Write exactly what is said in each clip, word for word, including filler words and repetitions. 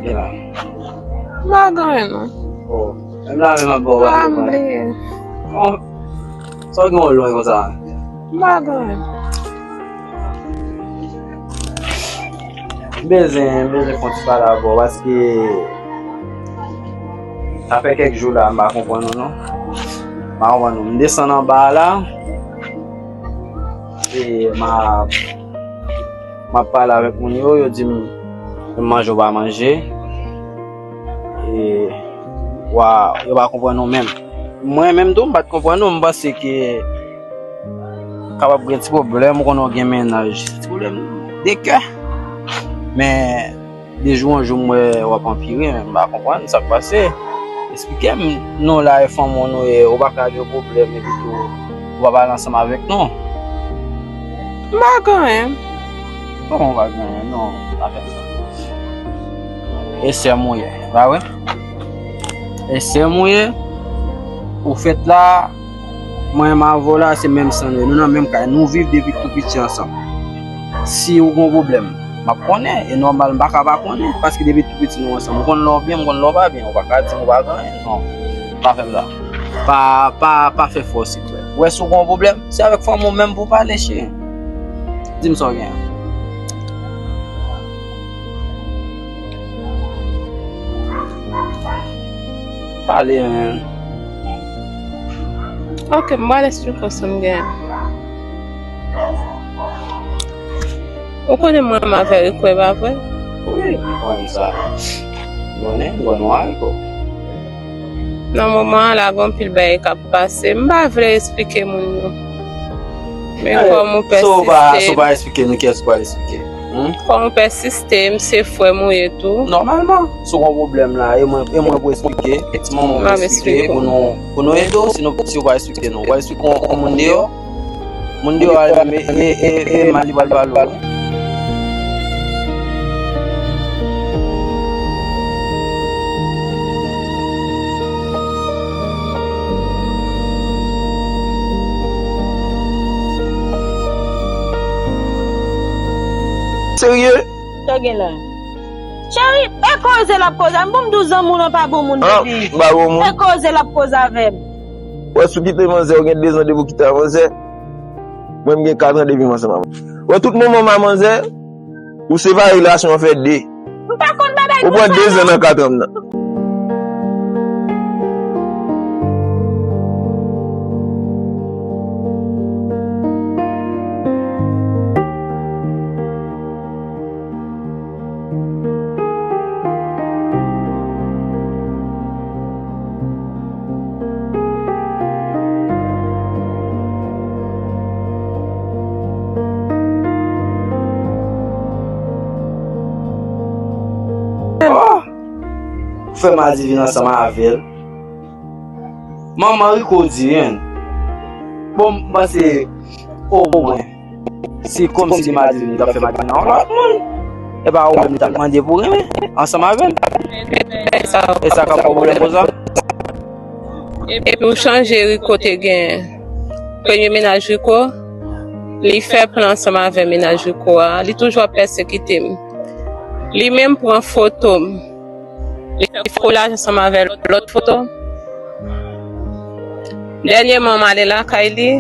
M pa gen anyen non. Oh, menm la menm ap ba w. Ah, m bliye. Oh, sa w gen w lwen konsa? M pa gen anyen. M bezwen, m bezwen fè yon ti pale avè w paske sa fè kèk jou la m pa konprann ou non. M pa konprann ou. M desann anba a la. E m a M ap pale avèk moun yo, yo di m, m manje ou pa manje. E, wa, yo pa konprann ou menm. Mwen menm tou, m pa t konprann ou, m panse ke kapab gen ti pwoblèm, ou konnen w gen mennaj. Ti pwoblèm de kè. Men, de jou an jou, m wè w ap anpire, men m pa konprann sa k pase. Eksplike m, nou la e fanmi w nou ye, ou pa ka gen pwoblèm epi tou ou pa pale ansanm avèk nou. M pa gen anyen. Kòman ou pa gen anyen? Non, pa fè sa. E sè m ou ye, pa vre? E sè m ou ye, ou fèt la, mwen menm avè w la, se menm san nou ye. Nou nan menm kay, nou viv depi tou piti ansanm. Si ou gen yon pwoblèm, m ap konnen, e nòmal, m pa ka pa konnen, paske depi tou piti nou ansanm. Ou konn lè w byen, m konn lè w pa byen, ou pa ka di m ou pa gen anyen, non. Pa fè m sa. Pa, pa, pa fè fòs, silvouplè. Ou wè si w gen yon pwoblèm, se avèk fanmi w menm pou w pale, cheri. Di m sa w gen. Pale, men. Ok, m pral eksplike w sa m gen. Ou konnen mwen menm avè Rico, e pa vre? Wi, m konnen sa. M konnen, m konnen w a Rico. Nan moman an la, gen anpil bagay k ap pase. M pa vle eksplike moun yo. Men kòm ou pèsiste. Si w pa, si w pa eksplike nou, kiyès ou pral eksplike? Hmm? Kòm ou pèsiste, m se frè m ou ye tou. Nòmalman, si w gen yon pwoblèm la, e mwen, e mwen pou eksplike, e ti manman pou eksplike, pou nou, pou nou ede w, si nou, si w pa eksplike nou. W a eksplike yon, yon moun deyò, moun deyò a li menm, e, e, e, e mal li pral pale w. Serye? Sa gen la? Cheri, e koze l ap koze avè m. Bon, m di w zanmi w lan pa bon moun depi. M pa bon moun? E koze l ap koze avè m. Wè, si w kite manzè, ou gen dezan depi w kite a manzè. Mwen, m gen katran depi m ansanm avè w. Wè, tout moman m a manzè, ou separe relasyon an fè de. M pa konn bagay konsa non. Ou pran dezan nan katran m nan. Oh! Frè m a di vin ansanm avè l. Manman Rico di, en. Bon, m panse omwen, si kòmsi li madi vin, li t ap fè madi nan yon lòt moun. E pa ou menm li t ap mande pou renmen ansanm avè l. E sa k ap pwoblèm konsa. Epi ou chanje Rico te gen premye mennaj Rico, li fè plan ansanm avè mennaj Rico a, li toujou ap pèsekite m. Li menm pran foto m. Li fè kolaj ansanm avè lòt foto. Dènyèman, m ale lakay li.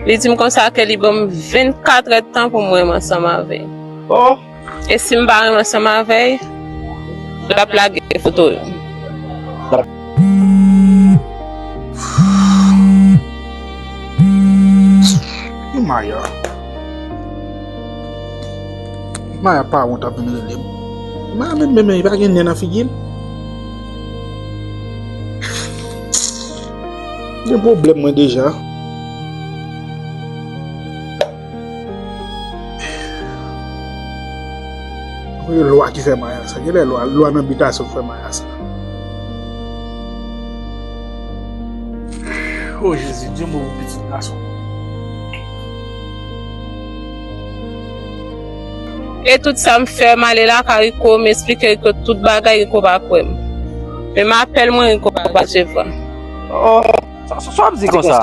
Li di m konsa ke li ban m vennkat èdtan pou m renmen ansanm avè l. Oh! E si m pa renmen ansanm avè l, l ap lage foto yo. Maya. Maya pa wont ap vin rele m. Maya menm, menm, menm, li pa gen nen nan figi l. Gen pwoblèm mwen deja. Wi, lwa ki fè Maya sa. Genlè lwa, lwa nan bitasyon k fè Maya sa. O Jezi, di yon mo pou pitit gason. E tout sa m fè, m ale lakay Rico, m eksplike Rico tout bagay, Rico pa kwè m. Men m apèl mwen, Rico pa resevwa. Oh, sa, sa, sa w ap di konsa?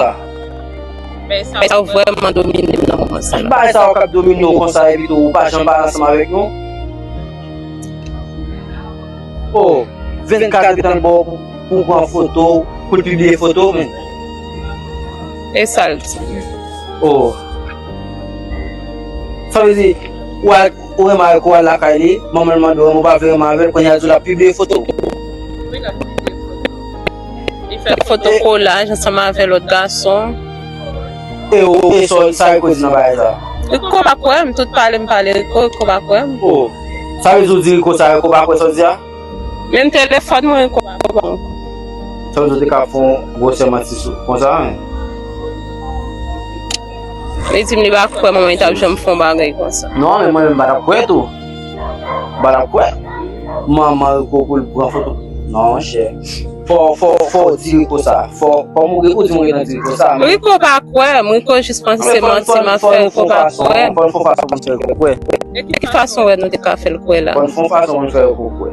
Bagay sa yo vrèman domine m nan moman sa la. Bagay sa yo k ap domine w konsa, epi tou, ou pa janm pale ansanm avèk nou? Oh, vennkat etan l ba w pou, pou pran foto, pou l pibliye foto, men. E sa l di. Oh. Sa vle di, ou al, ou renmen avèk ou al lakay li, manman l mande w renmen, ou pa vle renmen avè l, kounye a l di w l ap pibliye foto. Wi, l ap pibliye foto. Li fè foto kolaj ansanm avè lòt gason. E ou, e sa, sa Rico di nan bagay sa? Rico pa kwè m, tout pale m pale Rico, Rico pa kwè m. Oh. Sa vle di ou di Rico sa, Rico pa kwè sa w di a? Menm telefòn mwen, Rico pa kwè m. Sa vle di ou te ka fè yon gwosè manti sou konsa, men. Li di m li pa kwè manman li t ap janm fè yon bagay konsa. Non, men mwen menm m pa t ap kwè tou. M pa t ap kwè. Manman Rico pou l pran foto. Non, monchè. Fò, fò, fò w di Rico sa. Fò, kòm ou gen, ou di mwen gen di Rico sa, men Rico pa kwè m, Rico jis panse se manti m ap fè, Rico pa kwè m. Fò n fè yon fason pou n fè Rico kwè. E ki fason wè nou te ka fè l kwè la? Fò n fè yon fason pou n fè Rico kwè.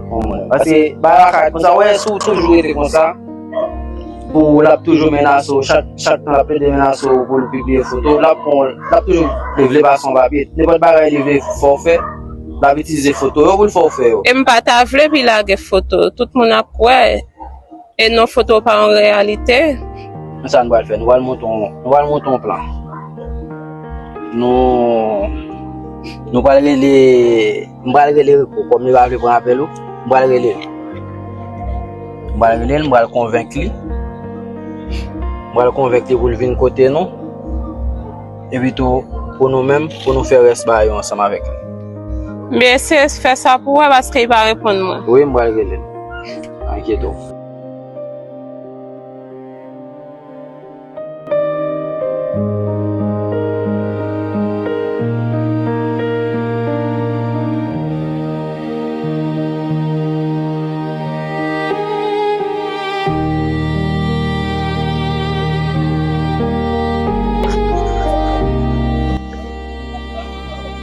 Bon, mwen. Paske, bagay la ka konsa, wè, si w toujou rete konsa, pou l ap toujou menase w, chak, chak tan l ap plede menase w pou l pibliye foto, l ap pran, l ap toujou vle pase yon papye. Nenpòt bagay li vle fè w fè, l ap itilize foto yo pou l fè w fè yo. E m pa ta vle pou l lage foto. Tout moun ap kwè. E non, foto pa yon reyalite. Men sa nou pral fè, nou pral monte yon, nou pral monte yon plan. Nou, nou pral rele, m pral rele Rico, kòm li pa vle pran apèl ou, m pral rele l. M pral rele l, m pral konvenk li. M pral konvenk li pou l vin kote nou. Epi tou, pou nou menm, pou nou fè rès bagay yo ansanm avèk li. M eseye fè sa pou wè, paske li pa reponn mwen. Wi, m pral rele l. Pa enkyete w.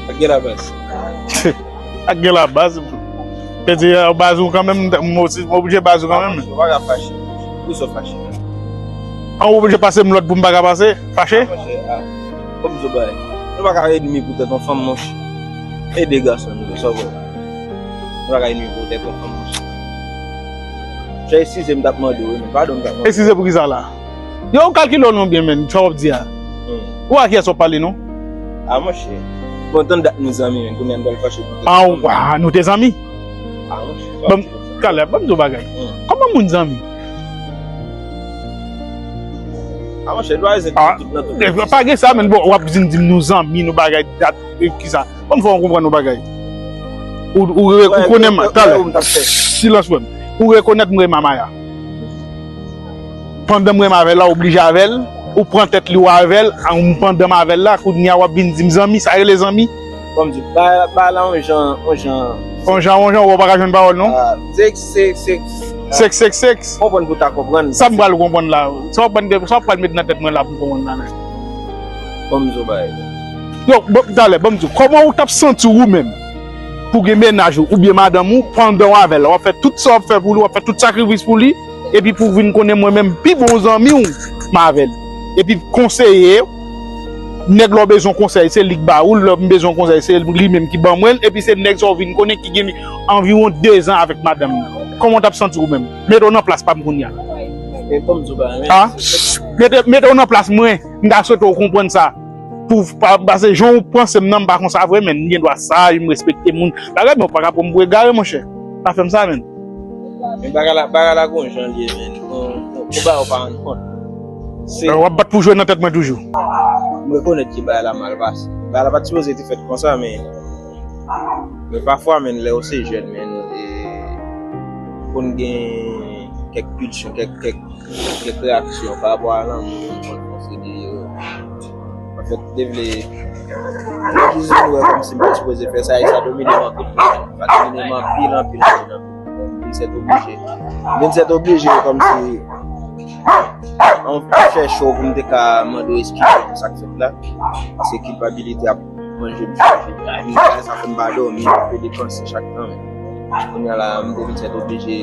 Ak gen la baz. Ak gen la baz. Te di, eh, baz ou kanmenm, m osi, m oblije baz ou kanmenm. Ou pa ka fache. Poukisa w fache? An, ou oblije pase m lòd pou m pa ka pase? Fache? Monchè, ah, kòm di w bay. Nou pa ka enmi poutèt yon fanm, monchè. Ede gason nou, sa w wè. Nou pa ka enmi poutèt yon fanm, monchè. Monchè, eskize m t ap mande w, wi, men padon m t ap mande w. Eskize pou kisa la? Yo, ou kalkile w non byen, men, sa w ap di a. Hmm. Ou a kiyès w ap pale non? Ah, monchè. Bon, tann dat nou zanmi, men kounye a nou pral fache pou tèt. Ah, nou te zanmi? Ah, monchè. Bon, talè, ban m di w bagay. Hmm. Kòman moun zanmi? Ah, monchè, dwa rezèt tout nan tout. Pa gen sa, men bon, w ap vin di m nou zanmi, nou bagay, dat, e, kisa? Ban m fè w konprann yon bagay. Ou, ou, ou konnen m, talè. Silans, frè m. Ou rekonèt m renmen Amaya. Pandan m renmen avè l la, ou blije avè l, ou pran tèt li, ou avè l, an, m pandan m avè l la, kounye a w ap vin di m zanmi, sa rele zanmi? Bon, m di, ba, ba la yon jan, yon jan. Yon jan, yon jan, ou pa ka jwenn pawòl, non? Ah, se, se, se, sèks, sèks, sèks. Konprann pou ta konprann. Sa m pral konprann la? Sa w pral, sa w pral met nan tèt mwen la pou m konprann la, men? Bon, m di w bagay. Yo, bon, talè, bon, m di w, kòman ou t ap santi w ou menm? Pou gen mennaj ou, oubyen madanm ou, pandan w avè l, w ap fè tout sa w ap fè pou li, w ap fè tout sakrifis pou li, epi pou w vin konnen mwen menm pi bon zanmi w, m avè l. Epi konseye, nèg la w bezwen konsèy, se li k ba ou l, lè m bezwen konsèy, se li menm ki ban mwen l, epi se nèg sa w vin konnen ki gen anviwon dezan avèk madanm li. Kòman w t ap santi w menm? Mete w nan plas pa m kounye a. E kòm di w pa renmen. Ah? Mete, mete w nan plas mwen, m ta swete w konprann sa. Pou, pa, pase jan w panse m nan, m pa konsa vre, men m gen dwa saj, m respekte moun. Bagay, men w pa ka pran m pou egare, monchè. Pa fè m sa, men. Men bagay la, bagay la gon jan l ye, men. Ou, ou, ou ba ou pa rann kont. Se w ap bat pou jwe nan tèt mwen toujou. M rekonèt ke bagay la mal pase. Bagay la pa t sipoze te fèt konsa, men, men pafwa, men, lè w se jèn, men, e, konn gen kèk pilsyon, kèk, kèk, kèk reyaksyon pa rapò a lanmou, konn fè yon seri de erè. Anfèt, te vle, mwen toujou wè kòmsi m pa t sipoze fè sa, e sa domine m anpil, sa domine m anpil, anpil, anpil, anpil. M vin sèt oblije. M vin sèt oblije, kòmsi, an, an fè cho pou m te ka mande w eskize pou sa k fèt la. Paske kilpabilite ap manje m chak jou. Bagay sa fè m pa dòmi, m ap pede panse chak tan. Kounye a la, m te vin sèt oblije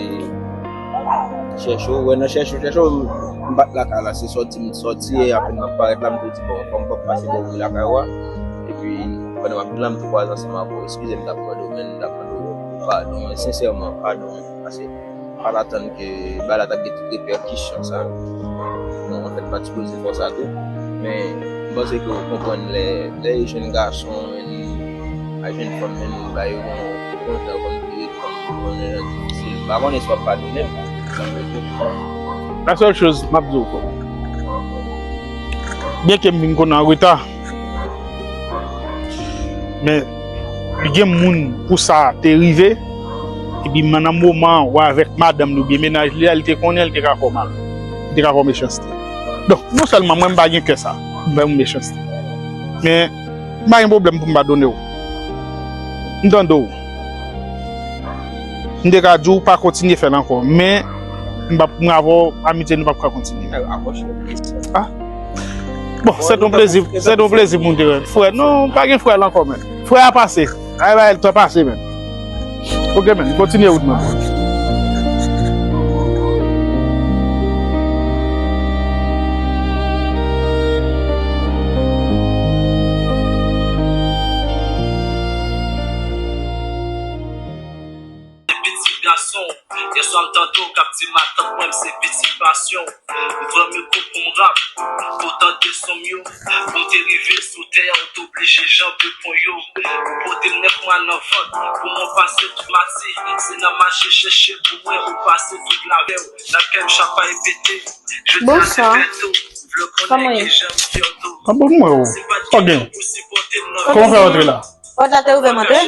chèche w. Wè, nan chèche w, chèche w, m pa t lakay la, se sòti m t sòti, e apre m ap parèt la, m te di, bon, fò m pase bò kote lakay ou a. Epi, pandan m ap vin la, m te kwaze ansanm avè w. Eskize m, m t ap mande w, men m t ap mande w. Padon, sensèman, padon. Paske m pa t atann ke bagay la t ap gen tout repèkisyon sa. Bon, anfèt, m pa t sipoze fè w sa tou. Men, m panse ke w konprann lè, lè jèn gason, menm, ak jèn fanm, menm, ba yo konn kontan, konn vire, konn, konn jan difisil. M pa konnen si w ap padone m. La sèl choz m ap di w, byenke m vin konnen an reta, men li gen moun pou sa te rive, epi nan moman an, ou avèk madanm li oubyen mennaj li a, li te konnen li te ka fè w mal. Li te ka fè w mechanste. Donk, non sèlman mwen, m pa gen kè sa, m fè yon mechanste. Men, m pa gen pwoblèm pou m padone w. M tande w. M te ka di w pa kontinye fè l ankò, men m p ap, mwen avè w, amitye nou p ap ka kontinye. Ah. Bon, se t yon plezi, se t yon plezi pou m te wè l. Frè, non, pa gen frè la ankò, men. Frè a pase. Ay, bay, tan pase, men. Ok, men, kontinye wout mwen. Pitit gason, yèswa m tande w k ap di matant mwen m se pitit pasyon. M pran mikwo pou m rap, pou w tande son m yo. Pou m te rive sou tè a, ou t oblije janbe pon yo. Ou pote m nèf mwa nan vant, pou mwen pase tout mati. Se nan mache chèche pou mwen, ou pase tout lavè w. Nan kè m chak pa repete. Je te Bonswa. Kòman ye? An bon, mwen, o. Sa w gen? Kòman w fè rantre la? Pòt la te ouvè, m antre.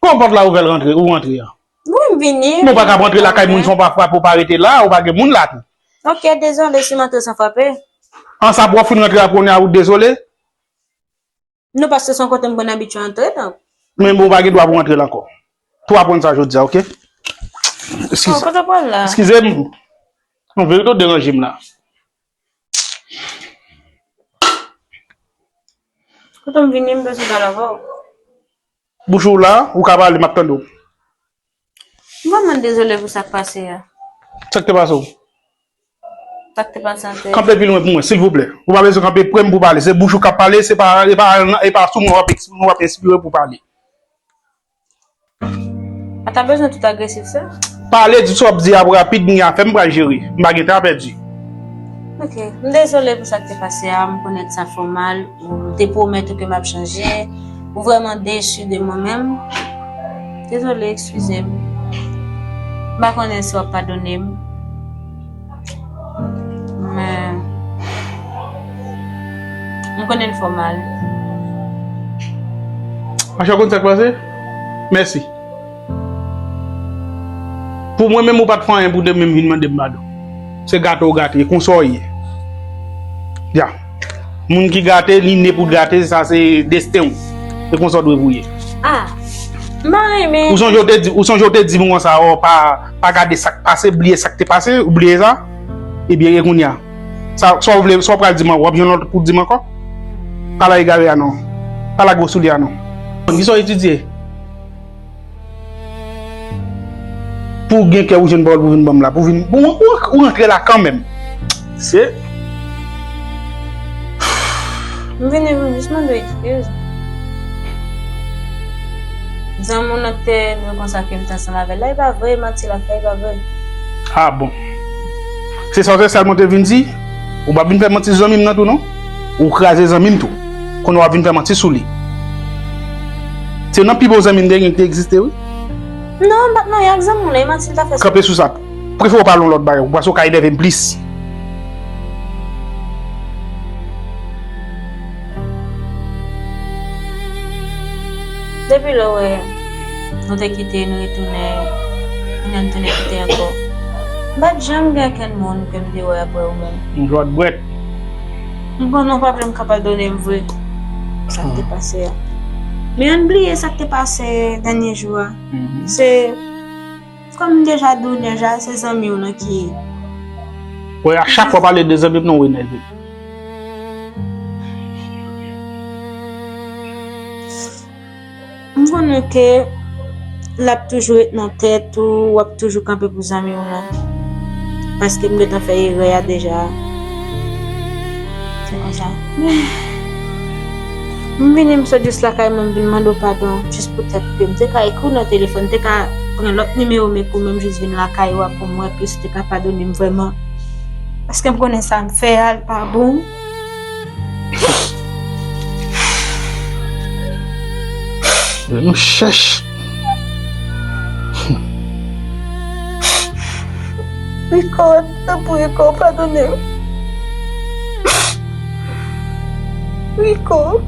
Kòman pòt la ouvè, l rantre, ou rantre a? Wi, m vini. Men w pa ka rantre lakay moun san w pa frape, ou pa rete la, ou pa gen moun la tou. Ok, dezole si m antre san frape. An sa pou w ap fin rantre apre w ne a ou dezole? Non, paske se yon kote m konn abitye antre, donk. Men bon, ou pa gen dwa pou w antre la ankò. Tou aprann sa jodi a, ok? Eskize. Oh, kote w pral la? Eskize m. An verite, w deranje m la. Kote m vini, m bezwen pale avè w. Bouch ou la, ou ka pale, m ap tande w. M vrèman dezole pou sa k pase a. Sa k te pase w? Sa k te pase an te. Kanpe pi lwen pou mwen, silvouplè. Ou pa bezwen kanpe pre m pou pale. Se bouch ou k ap pale, se pa, e pa, e pa sou mwen w ap eksprime, w ap enspire pou pale. A ta bezwen tout agresif sa? Pale, di sa w ap di a rapid, gen afè m pral jere. M pa gen tan pèdi. Ok, m dezole pou sa k te pase a, m konnen sa fè w mal, ou te pwomèt ou ke m ap chanje, ou vrèman desi de mwen menm. Dezole, eskize m. M pa konnen si w ap padone m. Men, m konnen l fè w mal. Mache, w konn sa k pase? Mèsi. Pou mwen menm, ou pa t fè anyen pou te menm vin mande m padon. Se gate w gate, e konsa w ye. Ya. Moun ki gate, li ne pou gate, sa se desten w. E konsa w dwe pou ye. Ah, m pa renmen. Ou sonje w te di, ou sonje w te di m konsa, o, pa, pa gade sa k pase, bliye sa k te pase, ou bliye sa? Ebyen, e kounye a. Sa, sa w vle, sa w pral di m an, w ap jwenn lòt pou di m ankò? Pa lage gare a non. Pa lage gwo soulye a non. Kisa w etidye? Pou w gen kè ou jwenn pawòl pou vin ban m la, pou vin, bon, ou, ou rantre la kanmenm. Se. M vini pou m jis mande w eskiz. Zanmi w nan te di w konsa ke m te ansanm avè l la, e pa vre, manti l ap fè, e pa vre. Ah bon. Se sa w te sèlman te vin di? Ou pa vin fè manti zanmi m nan tou non? Ou kraze zanmi m tou. Kounye a w ap vin fè manti sou li. Se nan pi bon zanmi m te gen ki te egziste wi. Non, m pa t nan yon ak zanmi w la, e manti l ta fè sou. Kanpe sou sa. Prefere w pale yon lòt bagay, paske w ka enève m plis. Depi lè w wè nou te kite, nou retounen, kounye a nou tounen kite ankò. M pa t janm gen okenn moun ke m te wè apre ou menm. M dwat bwèt. M konnen w pa janm ka padone m vre. Sa k te pase a. Men ann bliye sa k te pase dènye jou a. Se, kòm m deja di w deja, se zanmi w lan ki. Wè, a chak fwa w pale de zanmi m nan, w enève m. M konnen ke l ap toujou ret nan tèt ou, w ap toujou kanpe pou zanmi w lan. Paske m gentan fè erè a deja. Se konsa. M vini, m sot jis lakay mwen, m vin mande w padon, jis poutèt ke m te ka ekri w nan telefòn, m te ka pran lòt nimewo, men kanmenm jis vin lakay ou a pou m wè ke si w te ka padone m vrèman. Paske m konnen sa m fè a, l pa bon. Nou chèch. Rico, tanpri, Rico, padone m. Rico.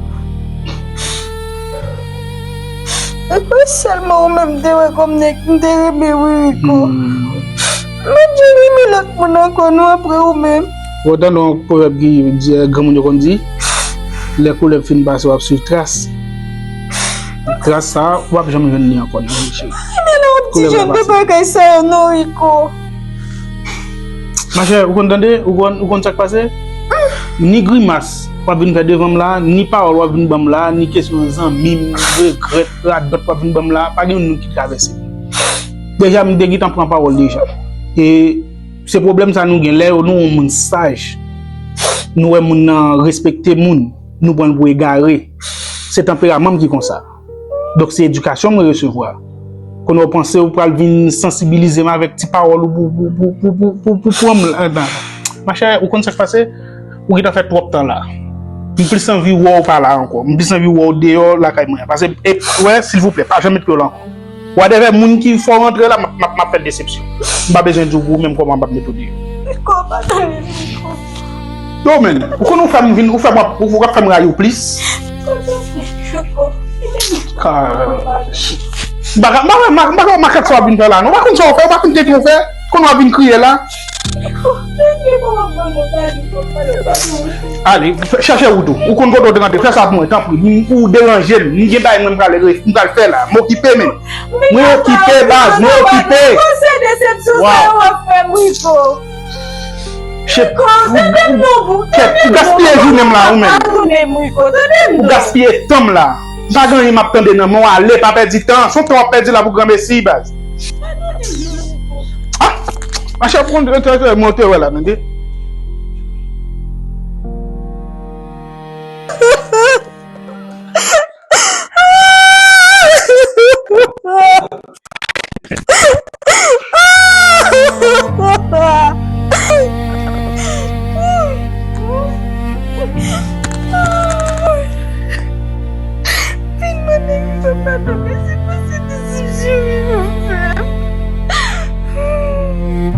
Rico, sèlman ou menm m te wè kòm nèg m te renmen, wi, Rico. M pa t janm renmen lòt moun ankò, non, apre ou menm. Ou tande yon pwovèb ki di, granmoun yo konn di, lè koulèv fin pase, w ap swiv tras. Tras sa a, w ap janm jwenn li ankò nan vi, cheri. Men nan yon ti jan de bagay sa yo, non, Rico. Machè, ou konn tande? Ou konn, ou konn sa k pase? Ni grimas w ap vin fè devan m la, ni pawòl w ap vin ban m la, ni kesyon zanmi m, regrèt, radòt w ap vin ban m la, pa gen youn nan yo ki travèse m. Deja, m te gentan pran pawòl deja. E se pwoblèm sa nou gen. Lè nou wè yon moun saj, nou wè moun nan respekte moun, nou pran l pou egare. Se tanperaman m ki konsa. Donk, se edikasyon mwen resevwa. Kounye a w panse ou pral vin sansibilize m avèk ti pawòl ou pou, pou, pou pran m ladan. Machè, ou konn sa k pase? Ou gentan fè twòp tan la. M plis anvi wè w pa la ankò. M plis anvi wè w deyò lakay mwen an. Pase, e, wè, silvouplè, pa janm met pye w la ankò. Wadèvè, moun ki fè w rantre la, m ap, m ap, m ap fè l desepsyon. M pa bezwen di w pou ou menm kòman m ap met ou deyò. Rico, padone m, Rico. Yo, men, ou konn ou fè m vin, ou fè m, ou, ou ap fè m rayi w plis. Rico, kite m. Ka, m pa ka, m pa ka, m pa ka, m pa ka, makak sa w ap vin fè la, non. Ou pa konn sa w fè, ou pa konn tenten w fè. Konn w ap vin kriye la. Ale, chèche wout ou. Ou konn kote w te rantre. Fè sa pou mwen, tanpri. M, ou deranje m. M gen bagay mwen m pral, m pral fè la. M okipe, men. Mwen okipe, baz. Mwen okipe. Waw. Shit. Ou gaspiye jounen m la, ou menm. Ou gaspiye tan m la. M pa gen anyen m ap tande nan men w. Ale, pa pèdi tan. Se yon tan w ap pèdi la pou granmesi, baz. Ah! Machè, pou mwen te wè la, tande. Vin mande Rico padon, men se pa se desepsyon Rico fè m.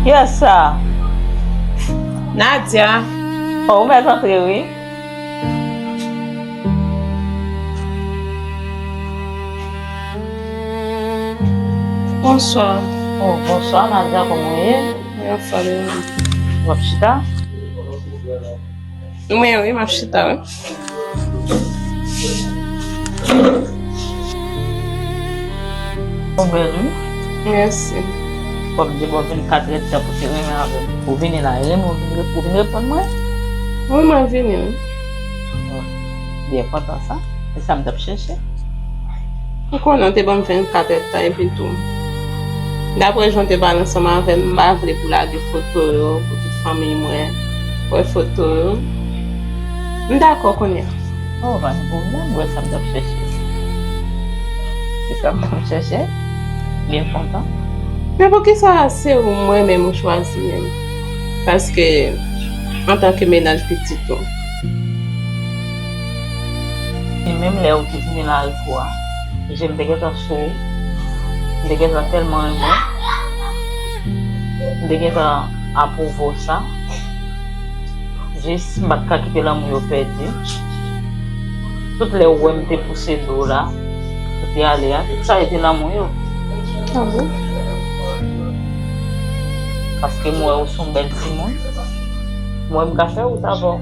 Kiyès sa? Nadia. Oh, ou mèt antre, wi. Bonswa. Oh, bonswa, Nadia, kòman w ye? Mwen anfòm, e ou? W ap chita? Mwen, wi, m ap chita, wi. Ou bèl, wi. Mèsi. Kòm di bon vin katrè tan pou te renmen avè m. Ou vini la, e renmen ou vin, ou vin reponn mwen? Wi, mwen vini, wi. Oh, byen kontan sa. E sa m t ap chèche. Ou konnen w te ban m vennkat èdtan epi tou. Daprè jan w te pale ansanm avè m, m pa vle pou lage foto yo, pou tout fanmiy mwen wè foto yo. M dakò kounye a. Oh, pa gen pwoblèm, m wè sa m t ap chèche. Se sa m t ap chèche. Byen kontan. Men poukisa se ou mwen menm ou chwazi menm? Paske, antanke mennaj pitit ou, E menm lè ou te vini la Rico a, je m te gentan sou ou, m te gentan tèlman renmen w, m te gentan apwouve w sa. Jis m pa t ka kite lanmou yo pèdi. Tout lè ou wè m te pouse do w la, ou te ale a, tout sa yo te lanmou yo. Ah bon? Paske m wè ou se yon bèl timoun. M wè m ka fè wout avè w.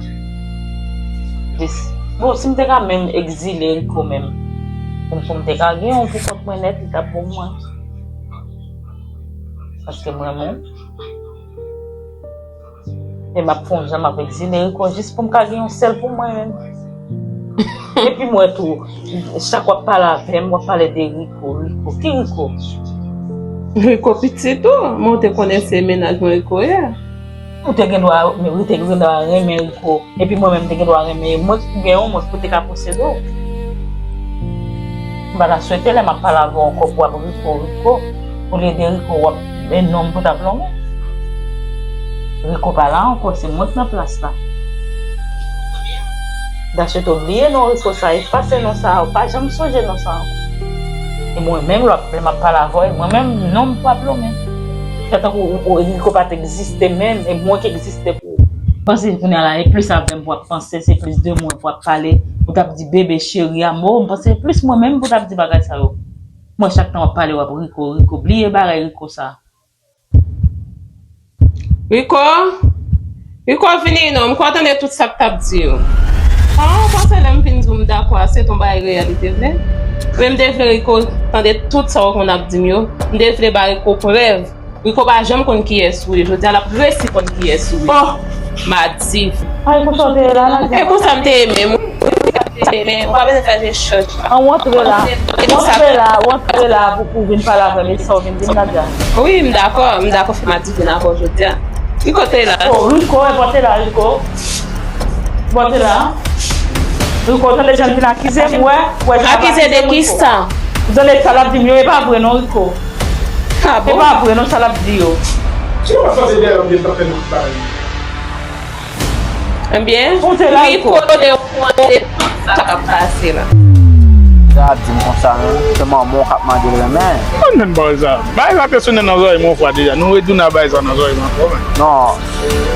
Jis, bon, si m te ka menm egzile Rico menm, pou m, pou m te ka gen yon pou kont mwen nèt, li t ap bon pou mwen. Paske m renmen w. E m ap fè yon jan m ap egzile Rico jis pou m ka gen yon sèl pou mwen menm. Epi m wè tou, chak w ap pale avè m, w ap pale de Rico, Rico. Ki Rico? Rico pitit ou, men w te konnen se mennaj mwen Rico ye. Ou te gen dwa, ou te gen dwa renmen Rico. Epi mwen menm, m te gen dwa renmen. Mwen, ou gen yon mwen pou te ka posede w. M pa ta swete lè m ap pale avè w ankò pou w ap Rico, Rico. Olye de Rico, w ap, e nonm pou t ap lonmen. Rico pa la ankò, se mwen k nan plas la. Dache to bliye non Rico sa, efase non sa, ou pa janm sonje non sa ankò. E mwen menm, lè m ap pale avè w, e mwen menm, nonm pou ap lonmen. Se tankou ou, ou, Rico pa t egziste menm, e mwen k egziste pou ou. Panse kounye a la, e plis avè m pou w ap panse, se plis de mwen pou w ap pale, ou t ap di bebe, cheri, amò, m panse plis mwen menm pou w t ap di bagay sa yo. Mwen chak tan w ap pale, w ap Rico, Rico, bliye bagay Rico sa. Rico? Rico vini non, m kwè w tande tout sa k t ap di yo. Ah, ou panse lè m fin di w m dakò a, se t on bagay reyèl li te vle? Men m te vle Rico tande tout sa w konn ap di m yo. M te vle ba Rico prèv. Rico pa janm konn kiyès ou ye. Jodi a, l ap resi konn kiyès ou ye. Oh! Madiv. Ay, konsa w te ye la, Nadia? E konsa m te ye menm. Wi, konsa m te ye menm. Ou pa bezwen fè je chòch. An, w antre la. W antre la, w antre la pou, pou vin pale avè m. E sa w vin di m, Nadia? Wi, m dakò. M dakò fè Madiv vin avè w jodi a. Rico te la. Oh, Rico, e bò te la, Rico. Bò te la. Rico, tande jan l vin akize m, wè. Wè, jan l akize de kisa? Tande sa l ap di m yo, e pa vre non, Rico. Ah bon? E pa vre non sa l ap di yo. Ki w ap pase dèyè m, gen sa fè nan bagay? Ebyen, ou te la, Rico. Rico te okouran de tout sa k ap pase la. Sa ap di m konsa, non? Se manman w k ap mande l renmen. Mwen menm bagay sa. Bagay sa te sonnen nan zòrèy mwen yon fwa deja. Nou retounen a bagay sa nan zòrèy mwen ankò, men. Non.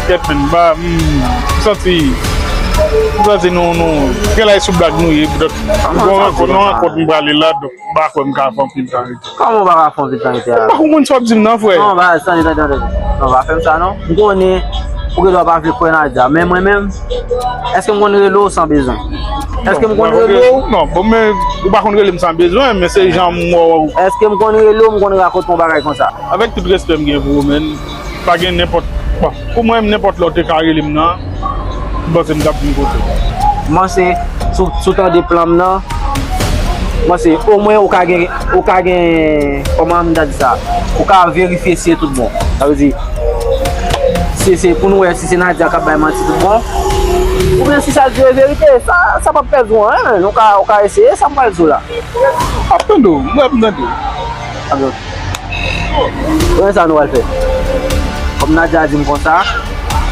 Kèt, men, ba, m santi, m santi nou, nou, gen lè sou blag nou ye, donk, nou rankont, nou rankont m prale la, donk. M pa kwè m ka fè anpil tan rete. Kòman w pa ka fè anpil tan rete a? M pa konprann sa w ap di m nan, frè. Non, ba, tande, tande, tande. Non, pa fè m sa, non. M konnen ou gen dwa pa vle kwè Nadia, men mwen menm, èske m konn rele w san bezwen? Èske m konn rele w? Non, bon, men ou pa konn rele m san bezwen, men se jan m wè w. Èske m konn rele w, m konn rakonte yon bagay konsa? Avèk tout respè m gen pou ou, men pa gen nenpòt, bon, pou mwen, nenpòt lè w te ka rele m nan, m panse m t ap vin kote w. M panse, si w, si w tande plan m nan, m panse, omwen ou ka gen, ou ka gen, kòman m ta di sa, ou ka verifye si e tout bon. Sa vle di, si se pou nou wè si se Nadia k ap bay manti tout bon, oubyen si sa di yo e verite, sa, sa p ap pèdi w anyen, men ou ka, ou ka eseye, sa m pral di w la. M ap tande w, m wè m tande w. Ap tande w. Konnen sa nou pral fè? Kòm Nadia di m konsa,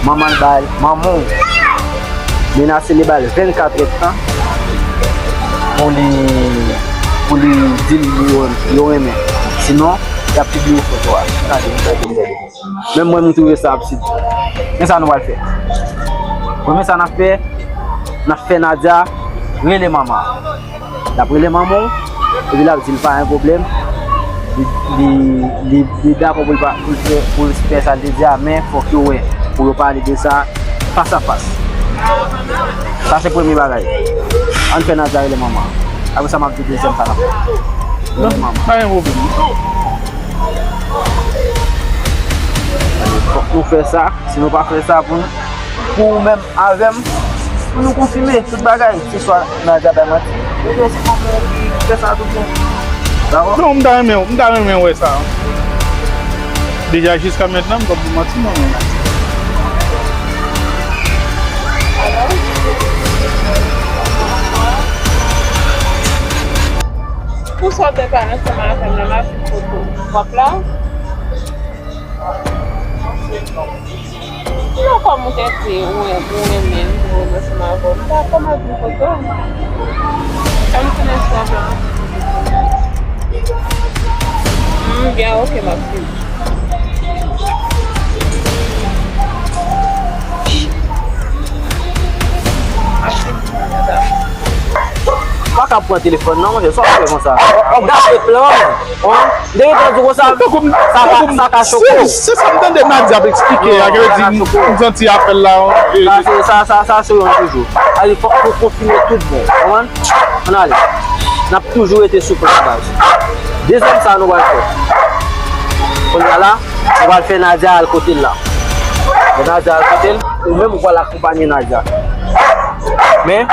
manman l ba l, manman w menase li ba l vennkat èdtan pou li, pou li di l yo, yo renmen. Sinon, y ap pibliye foto a. Gade, gade, gade. Menm mwen, m twouve sa absid. Men sa nou pral fè. Premye sa n ap fè, n ap fè Nadia rele manman. L ap rele manman w, epi l ap di l pa gen pwoblèm. Li, li, li, li dakò pou l pa, pou l fè, pou l fè sa l te di a, men fòk yo wè, pou yo pale de sa fas a fas. Sa se premye bagay. Ann fè Nadia rele manman. Apre sa, m ap di dezyèm sa n ap fè. Rele manman. Pa gen pwoblèm. Fòk nou fè sa. Si nou pa fè sa pou nou, pou ou menm avè m, pou nou konfime tout bagay. Se swa Nadia bay manti, oubyen se manman w ki fè sa tout bon. Dakò? Non, m ta renmen, m ta renmen wè sa. Deja jiska mentnan, m p ap di manti, non, men. Pou sa w te pale ansanm avè m nan, m ap vin kote w. W ap la? Non, kòm ou te di, ou ren-, ou renmen m, ou renmen ansanm avè w. M dakò, m ap vin kote w. Fè m konnen sa va. M byen, ok, m ap vini. M ap vini, madam. Pa ka pran telefòn nan, monchè, sa w ap fè konsa? W ap gaspiye plan, man. Hein? M te gentan di w konsa, sa ka, sa ka choke w. Se, se sa m tande Nadia ap eksplike a, ki vle di m santi apèl la. Sa, se, sa, sa, sa se yon toujou. Alè, fòk nou konfime tout bon. Konprann? Ann ale. N ap toujou rete sou plan baz. Dezyèm sa nou pral fè. Kounye a la, nou pral fè Nadia al kote l la. Lè Nadia al kote l, ou menm ou pral akonpanye Nadia. Men,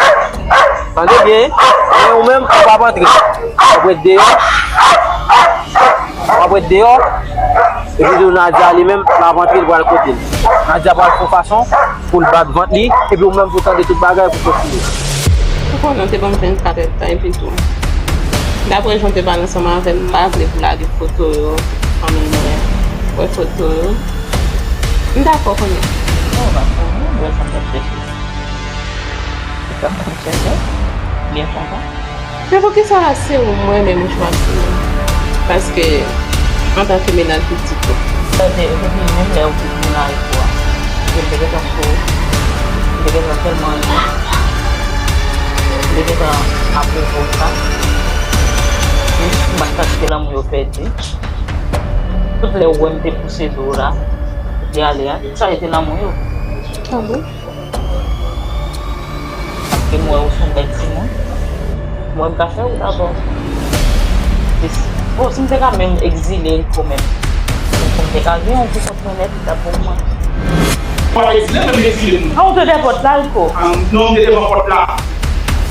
tande byen, men ou menm ou p ap antre. W ap ret deyò. W ap ret deyò. Epi tou Nadia li menm, l ap antre, l pral kote l. Nadia pral fè yon fason pou l bat vant li, epi ou menm pou tande tout bagay pou kontinye. Ou konnen w te ban m vennkat èdtan, epi tou, daprè jan w te pale ansanm avè m, m pa vle pou lage foto yo, fanmi m wè, wè foto yo. M dakò kounye a. Non, m ap konnen, m wè sa m t ap chèche. Ou t ap konn chèche? Byen kontan. Men poukisa se ou mwen menm ou chwazi? Paske, antanke mennaj pitit ou. Sa te, epi menm lè ou te vin nan ayewopò a, m te gentan cho, m te gentan tèlman ri, m te gentan apwouve w sa. Jis m pa t ka kite lanmou yo pèdi. Tout lè ou wè m te pouse do w la, ou te ale a, tout sa yo te lanmou yo. Ah bon? Paske m wè ou se yon bèl timoun. M wè m ka fè ou dabò. E si, bon, si m te ka menm egzile kanmenm, pou m te ka gen yon ti kont mwen nèt, li t ap bon pou mwen. Mwen pa egzile, men m egzile m. Ah, ou te dèyè pòt la, Rico? Ah, non, m te devan pòt la.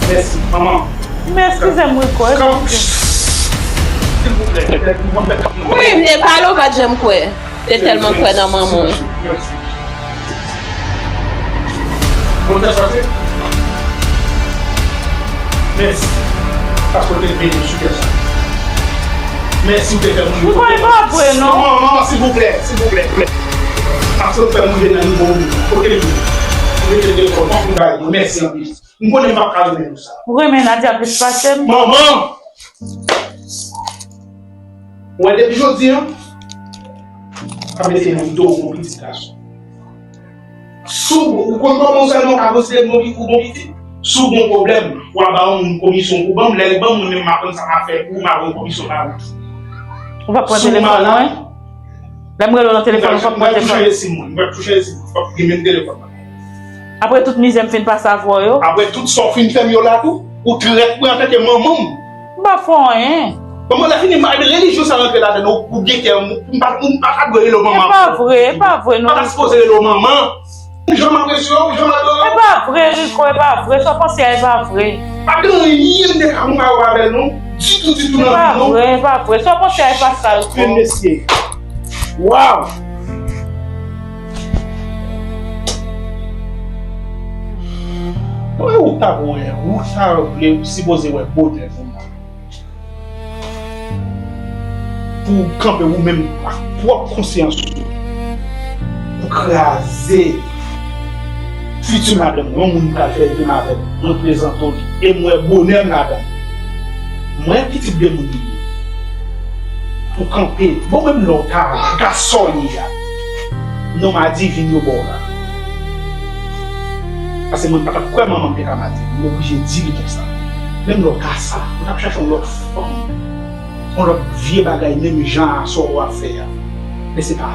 Mèsi, manman. Men eskize m, Rico, eskize m. Silvouplè, mwen fè kòm nou. Wi, m te pale, ou pa t janm kwè. Te tèlman kwè nan manman w. Mèsi. Mwen fè sa se. Mèsi. Paske w te veye sou kè sa. Mèsi, ou te fè m rive. Ou pa vre, non? Non, manman, silvouplè, silvouplè. Paske w fè m rive nan nivo ou. Kote m ye? Ou mete telefòn, mwen pou m ba li. Mèsi anpil. M konnen m p ap ka renmen nou sa. Ou renmen Nadia plis pase m? Manman! Wè, depi jodi a, pa mete nan do w yon pitit gason. Si w, ou konn kòman w sèlman w ka konsidere m yon pi-, ou yon pitit? Si w gen yon pwoblèm, w a ba yon moun komisyon pou ban m, lè l ban m, mwen menm m a konn sa m a fè pou ou, m a ba w yon komisyon pa wout. Ou p ap pran telefòn mwen? Lè m rele w nan telefòn, ou p ap pran telefòn. Mwen ap touche sim mwen, mwen ap touche sim mwen, fòk gen menm telefòn mwen. Apre tout mizè m fin pase avè w yo. Apre tout sa w fin fè m yo la tou, ou trèt mwen antanke manman m. M pa fè w anyen. Manman, lè fini, malgre relijyon sa rantre ladan, ou, ou gen kè, m, m pa, m pa ta dwe rele w manman. E pa vre, e pa vre, non. M pa ta sipoze rele w manman. Jan m apresye w, jan m adore w. E pa vre, Rico, e pa vre. Sa w panse a, e pa vre. Pa gen anyen m te ka konpare w avè l, non. Ditou, ditou nan vi, non. E pa vre, e pa vre. Sa w panse a, e pa sa, Rico. Men mesye. Waw! Mwen, ou ta wè, ou ta vle, sipoze wè bonè pou mwen. Pou w kanpe ou menm ak pwòp konsyans ou, pou kraze fiti madanm mwen, yon moun m pral fè vi m avè l, mwen prezante w li, e m wè bonè m ladan l. Mwen, pitit de moun li ye. Pou kanpe, bon, menm lè w ta gason li a, nonm adivin yo ba w la. Paske mwen pa t ap kwè manman m te ka madi, m oblije di li konsa. Menm lè w ta sa, ou t ap chache yon lòt fanm, yon lòt vye bagay, menm jan a sa w ap fè a. Men se pa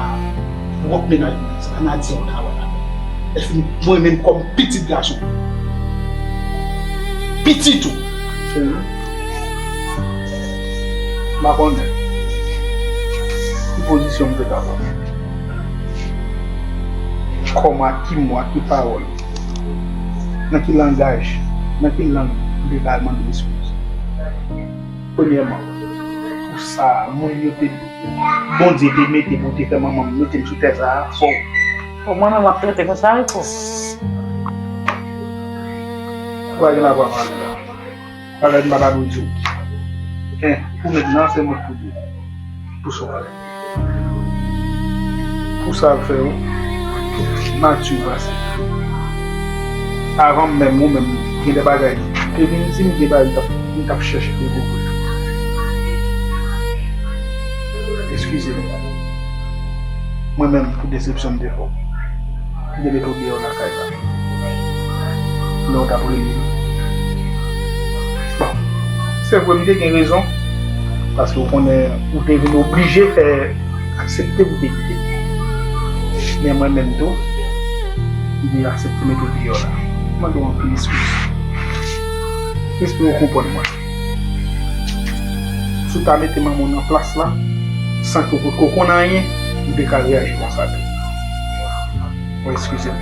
pwòp mennaj mwen, se pa Nadia w ta wè la. Lè fini, mwen menm kòm pitit gason. Pitit ou. Cheri, m pa konnen ki pozisyon m dwe ta pran. Kòman, ak ki mo, ak ki pawòl, nan ki langaj, nan ki lang m dwe ta al mande eskiz. Premyèman, pou sa moun yo te, Bondye te mete pou te fè manman m mete m sou tè sa a, fò w. Bon, mwen menm w ap trete konsa, Rico. Ou pa gen lavwa pale la. Bagay m pa ta dwe di w. Hein, pou mentnan, se mwen k pou di w. Pou sa w fè. Pou sa l fè w. Mature pase. Avan menm ou menm gen de bagay. Te vin di m gen bagay m t ap, m t ap chèche dekouvri. Eskize m. Mwen menm, pou desepsyon m te fè w, m te mete w deyò lakay la. Lè w t ap rele m. Bon, se vre, m te gen rezon, paske w konnen, ou te vin oblije fè aksepte pou te kite. Men mwen menm tou, m te aksepte mete w deyò la. M mande w anpil eskiz. Espere w konprann mwen. Si w ta mete manman w nan plas la, san ke w potko konn anyen, m te ka reyaji konsa tou. Bon, eskize m.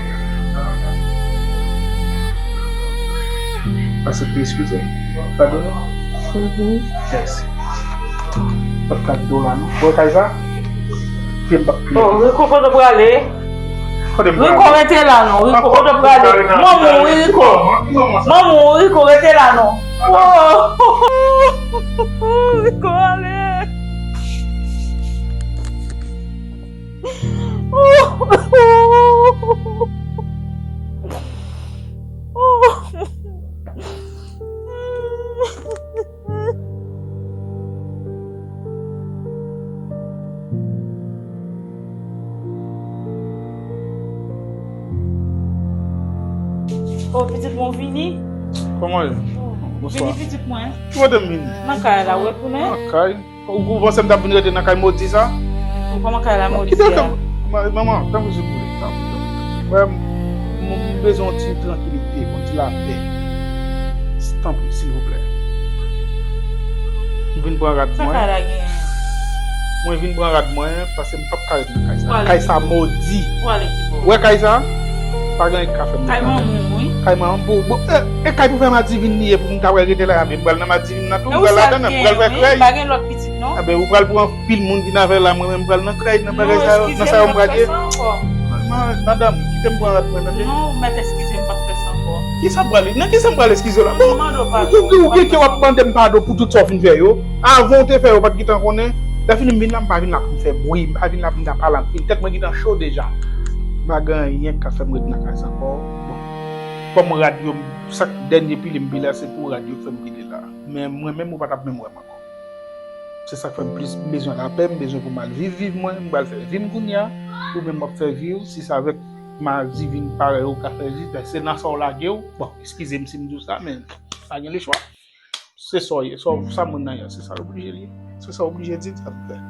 Aksepte eskize m. Padone m. Mèsi. Pap ka di w la non. Wè kay sa? Pye m pap pliye. Oh, Rico, kote w prale? Kote m prale? Rico, rete la non. Rico, kote w prale? Manman w wi, Rico. Manman w wi, Rico, rete la non. Oh! Rico, ale. Oh, pitit mwen vini? Kòman w ye? Oh, bonswa. Vini pitit mwen. Ki kote m vini? Nan kay la, ou retounen? Nan kay. Ou, ou panse m t ap vin rete nan kay modi sa? Ou kòman kay la modi a? Kite kay, ma-, manman, tanpri silvouplè, tanpri, tanpri. Wè, m, m, m bezwen yon ti trankilite, yon ti lapè. Tanpri, silvouplè. M vin pran rad mwen. Sa kay la gen? Mwen vin pran rad mwen, paske m p ap ka ret nan kay sa. Kay sa modi. Ou ale ki bò? Wè kay sa? Pa gen anyen k ka fè m. Kay manman w wi. Kay manman m, pou, pou, e, e kay pou fè madivin li ye, pou m ta pral rete la, men m pral nan madivin nan tou, m pral ladan l, m pral fè krèy. Pa gen lòt pitit non. Enben, ou pral pran anpil moun vin avè l la, mwen menm m pral nan krèy, nan bagay sa yo, nan sa yo m pral ye. Non, eskize m, m p ap fè sa ankò. Ma-, madanm, kite m pran rad mwen, tande. Non, ou mèt eskize m, m p ap fè sa ankò. Kisa m pral, nan kisa m pral eskize w la? Bon, ou, ou, ou gen ke w ap mande m padon pou tout sa w fin fè yo. Avan w te fè yo, w pa t gentan konnen. Lè fini m vin la, m pa vin la pou m fè bri, m pa vin la pou m ta pale anpil. Tèt mwen gentan cho deja. M pa gen anyen k ka fè m ret nan kay sa ankò. Bon, kòm rad yo, sa k dènye pile m pile a, se pou rad yo k fè m pile la. Men mwen menm, ou pa t ap menm wè m ankò. Se sa k fè m plis bezwen lapè, m bezwen pou m al viv, viv mwen, m pral fè vi m kounye a, ou menm w ap fè vi w, si se avèk madivin parèy ou ka fè vi, se nan sa w lage w. Bon, eskize m si m di w sa, men pa gen lechwa. Se sa w ye, sa w, sa moun nan ye, se sa l oblije li ye. Se sa w oblije di l, sa l fè.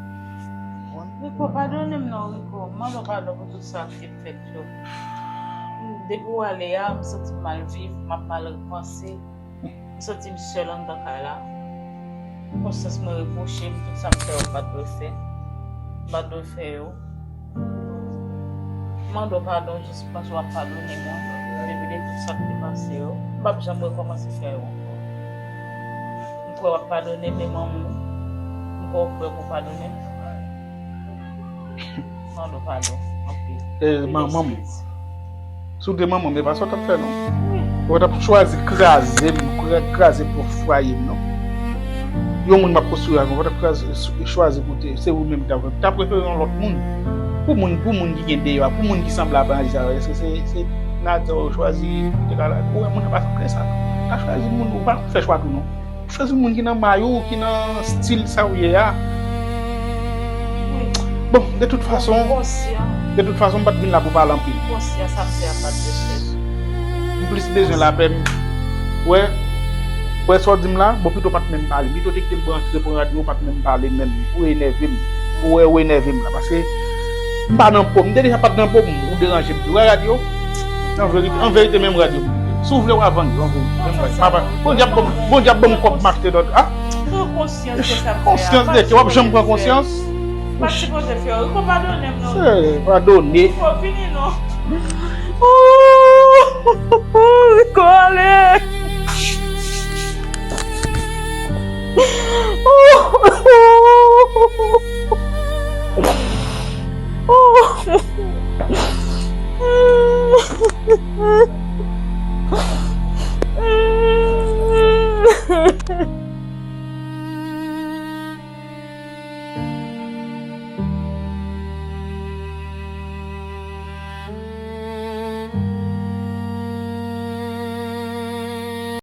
Rico, padone m non, Rico. M mande w padon pou tout sa ki te fèt yo. Depi w ale a, m santi m mal viv, m ap mal panse. M santi m sèl anndan kay la. Konsyans mwen repwoche m tout sa m fè yo m pa t dwe fè. M pa t dwe fè yo. M mande w padon jis paske w ap padone mwen. Depi de tout sa k te pase yo, m p ap janm rekòmanse fè yo ankò. M kwè w ap padone m, men manman m, m kwè w prè pou w padone m. M mande w padon anpil. E, manman m. Si w te manman m, e pa sa w t ap fè non. Ou pa t ap chwazi kraze m, kra-, kraze pwòp fwaye m non. Yon moun m ap konstwi avè w, ou pa t ap kraze, chwazi kote, se ou menm ki t ap, t ap prefere yon lòt moun. Pou moun, pou moun ki gen deyò a, pou moun ki sanble a bandi sa yo, èske se, se Nadia ou chwazi pou te ka la? Ou wè moun nan pa sanble sa. Ou ka chwazi moun, ou pa fè chwa tou non. Chwazi moun ki nan may ou, ki nan stil sa ou ye a. Bon, de tout fason, de tout fason, m pa t vin la pou pale anpil. M plis bezwen lapè m. Wè, wè sa w di m la, bon, pito w pa t menm pale. Pito w te kite m rantre pran rad mwen, ou pa t menm pale menm. Ou enève m. Ou wè, ou enève m la. Paske m pa nan po m. M te deja pa t nan po m. Ou deranje m. Ou wè rad yo? An verite, an verite, menm rad yo. Si w vle, w a vann yo, an verite. Menm rad. M pa vann. Bondye ap ban m, Bondye ap ban m kòb m achte lòt. Ah! Pran konsyans de sa m fè a. Konsyans de kè, w ap janm pran konsyans? M pa t sipoze fè yo. Rico, padone m non. Se padone. Rico, vini non. Rico, ale.